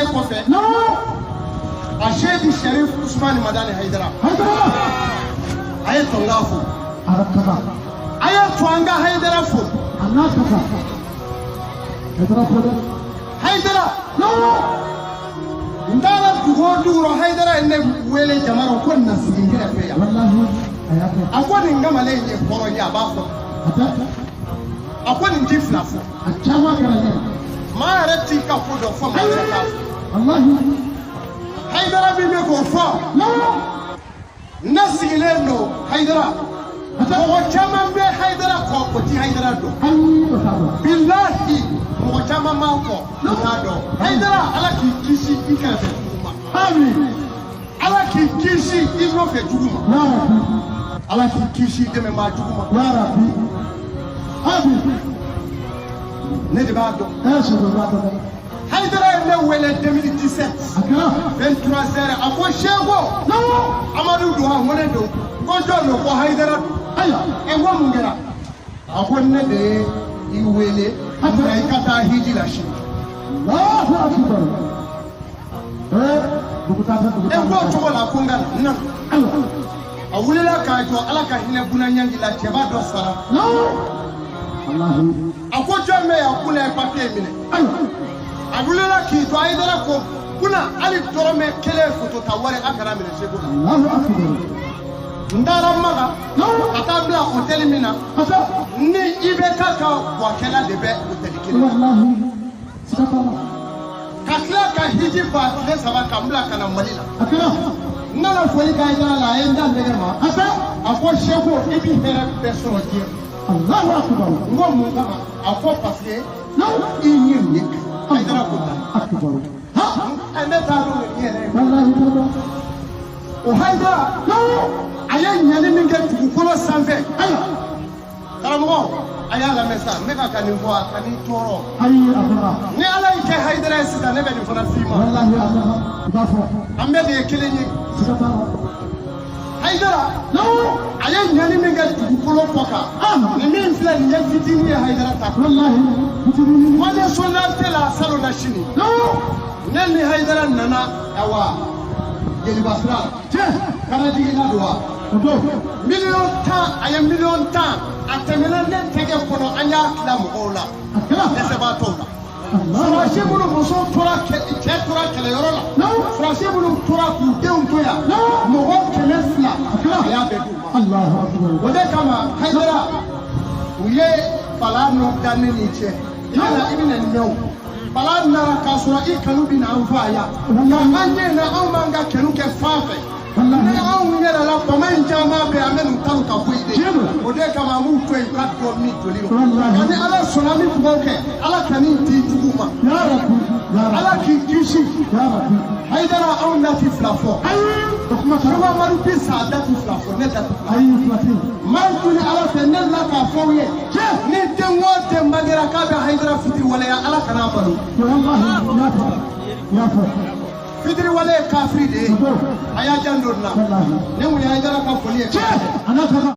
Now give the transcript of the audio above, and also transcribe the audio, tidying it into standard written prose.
ne kɔfɛ, a Seyidi Sherif Usumani Madani Hayidara, a ye tɔnka fo, a ye to an ka Hayidara fo. Hayidara, n taara dugu o dugu rɔ, Hayidara ye ne wele jama rɔ ko na sigi n kɛrɛfɛ yan. A ko nin kamalen in ye hɔrɔn ye, a b'a fɔ, a ko nin ti fila fɔ. Maa yɛrɛ t'i ka ko dɔn fɔ maa wɛrɛ k'a fɔ. Hayidara min bɛ k'o fɔ, ne sigilen don Hayidara, mɔgɔ caman bɛ Hayidara kɔ, o ti Hayidara dɔn. Bilahi, mɔgɔ caman b'a kɔ, o t'a dɔn. Hayidara, Ala k'i kisi i kɛrɛfɛ jugu ma, Ala k'i kisi i nɔfɛ jugu ma, Ala k'i kisi i dɛmɛbaa jugu ma. Ne de b'a dɔn. Hayidara ye ne wele 2017, 23 heures. A ko Seko Amadu don wa? N ko ne don. Ko jɔn don? Ko Hayidara don. Ɛ, n ko mun kɛra? A ko ne de ye i wele nka i ka taa hiji la sini. E, n ko o cogo la, ko n ka na. N nana. A wulila k'a jɔ, Ala ka hinɛ Buna Ɲangi la, cɛba dɔ sara. A ko jɔn bɛ yan? Buna ye papiye minɛ, a wulila k'i jɔ. Hayidara ko Buna, hali dɔrɔmɛ kelen foto ta wari, a kana minɛ Seko la. N taara Maka ka taa bila hôtel min na, ni IBK ka buwakɛla de bɛ hôtel kelen na, ka tila ka hiji ban tile 3 ka n bila ka na Mali la. N nana foli k'a Hayidara la, a ye n da nɛgɛ ma. A ko Seko, i bi hɛrɛ bɛɛ sɔrɔ diɲɛ. N ko mun kama? A ko parce que i ɲɛ nin ye. Hayidara ko tan. Ɛ, ne t'a dɔn nin yɛrɛ ye. O Hayidara, a ye ɲɛni min kɛ dugukolo sanfɛ, karamɔgɔ, a y'a lamɛn sa, n bɛ ka nin fɔ, a ka n'i tɔɔrɔ. Ni Ala y'i kɛ Hayidara ye sisan, ne bɛ nin fana f'i ma. An bɛɛ de ye kelen ye. Hayidara, a ye ɲɛni min kɛ dugukolo kɔ kan, nin min filɛ nin ye, fitinin ye Hayidara ta. Nationalité la, salon na sini, ne ni Hayidara nana, awa jeliba sira kana jiginna don wa, miliyɔn 10, a ye miliyɔn 10, a tɛmɛna ne tɛgɛ kɔnɔ, an y'a tila mɔgɔw la, dɛsɛbaatɔw la. Surasi minnu muso tora, cɛ tora kɛlɛyɔrɔ la, surasi minnu tora k'u denw to yan, mɔgɔ 200, a y'a bɛɛ d'u ma. O de kama Hayidara, u ye bala nɔ da ne ni cɛ. I bɛna, i bɛna nin mɛn o. Bala nana k'a sɔrɔ i kanu bɛ na an fa yan, nka an ɲɛ na, anw b'an ka kanu kɛ fan fɛ. Ni anw yɛlɛla bama in caman bɛ, an bɛ n'u taw ka bɔ yen de. O de kama an b'u to yen u ka dɔ min joli rɔ. Nka ni Ala sɔnna, an bɛ dugawu kɛ, Ala ka nin di jugu ma, Ala k'i kisi. Hayidara, anw da ti fila fɔ. Seko Amadu bi sa, a da ti fila fɔ, ne da ti fila fɔ. Maa tuni Ala fɛ, ne la k'a fɔ aw ye, ni den o den bangera k'a bɛ Hayidara fitiri waleya, Ala kana a balo. Fitiri wale ye kafiri de ye. A y'a janto nin na. Ne mun ye Hayidara ka foli ye.